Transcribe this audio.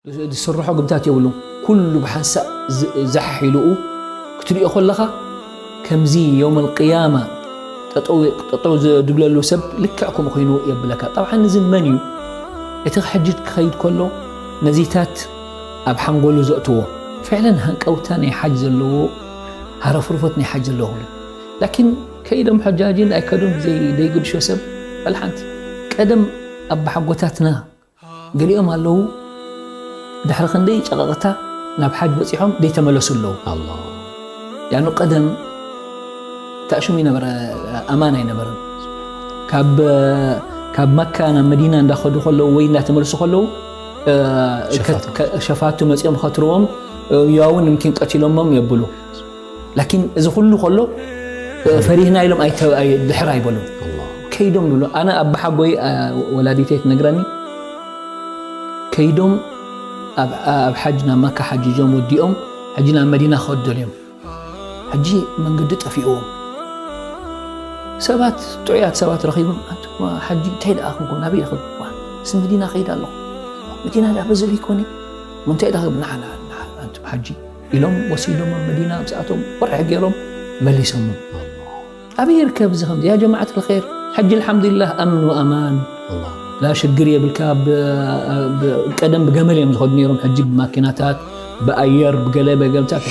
ዝስርሖ ግምታት የብሉን። ኩሉ ብሓንሳእ ዝ- ዛሕ ኢሉኡ ክትሪኦ ከለኻ፣ ከምዚ የውመል ቅያማ ጠጠው ጠጠው ዝብለሉ ሰብ ልክዕ ከምኡ ኮይኑ የብለካ። ጠብዓን እዚ መን እዩ? እቲ ሕጅ ክኸይድ ከሎ ነዚታት ኣብ ሓንጎሉ ዘእትዎ፣ ፍዕለን ሃንቀውታ ናይ ሓጅ ዘለዎ፣ ሃረፍርፎት ናይ ሓጅ ዘለዎ። ላኪን ከይዶም ሕጃጅን ኣይከዱን ዘይ- ዘይግድሾ ሰብ በል ሓንቲ። ቀደም ኣባሓጎታትና ገሊኦም ኣለዉ፣ ድሕሪ ክንደይ ጨቐቕታ ናብ ሓጅ በፂሖም ዘይተመለሱ ኣለዉ። ኣላ ያኑ ቀደም ታእሹም ይነበረ፣ ኣማን ኣይነበረን። ካብ ካብ መካ ናብ መዲና እንዳኸዱ ከለዉ ወይ እንዳተመለሱ ከለዉ፣ እ፣ ሸፋቱ። ከ- ሸፋቱ መፂኦም ኸትርዎም፣ እ፣ ያውን ምኪን ቀቲሎሞም የብሉ። ላኪን እዚ ኩሉ ከሎ፣ እ፣ ፈሪህና ኢሎም ኣይተ- ኣይ- ድሕር ኣይበሉን። ኣላ ከይዶም ብሎ፣ ኣነ ኣባሓጎይ፣ እ፣ ወላዲተይ ትነግረኒ፣ ከይዶም ኣብ ኣብ ሓጅ ናብ መካ ሓጅ ዞም ወዲኦም ሕጂ ናብ መዲና ክኸዱ ደልዮም። ሕጂ መንገዲ ጠፊእዎም። ሰባት፣ ጥዑያት ሰባት ረኺቦም፣ ኣንቱም ሓጂ እንታይ ደኣ ክንኮን፣ ናበይ ደኣ ክንኮን? ዋ፣ እዚ መዲና ከይድ ኣለኹ። መዲና ደኣ በዚ ዘይኮነ? እሞ እንታይ ደኣ ክንብል? ንዓ፣ ንዓ፣ ንዓ፣ ኣንቱም ሓጂ ኢሎም ወሲዶም ኣብ መዲና ምስኣቶም ወርሒ ገይሮም መሊሶም። ኣበይ ይርከብ እዚ ከምዚ? ያ ጀማዓት الخير፣ ሕጂ الحمد لله ኣምን ወኣማን። ላ ሽግር የብልካ። ብ- ብ- ቀደም ብገመል እዮም ዝኸዱ ነይሮም፣ ሕጂ ብማኪናታት፣ ብኣየር፣ ብገለ በገልታት።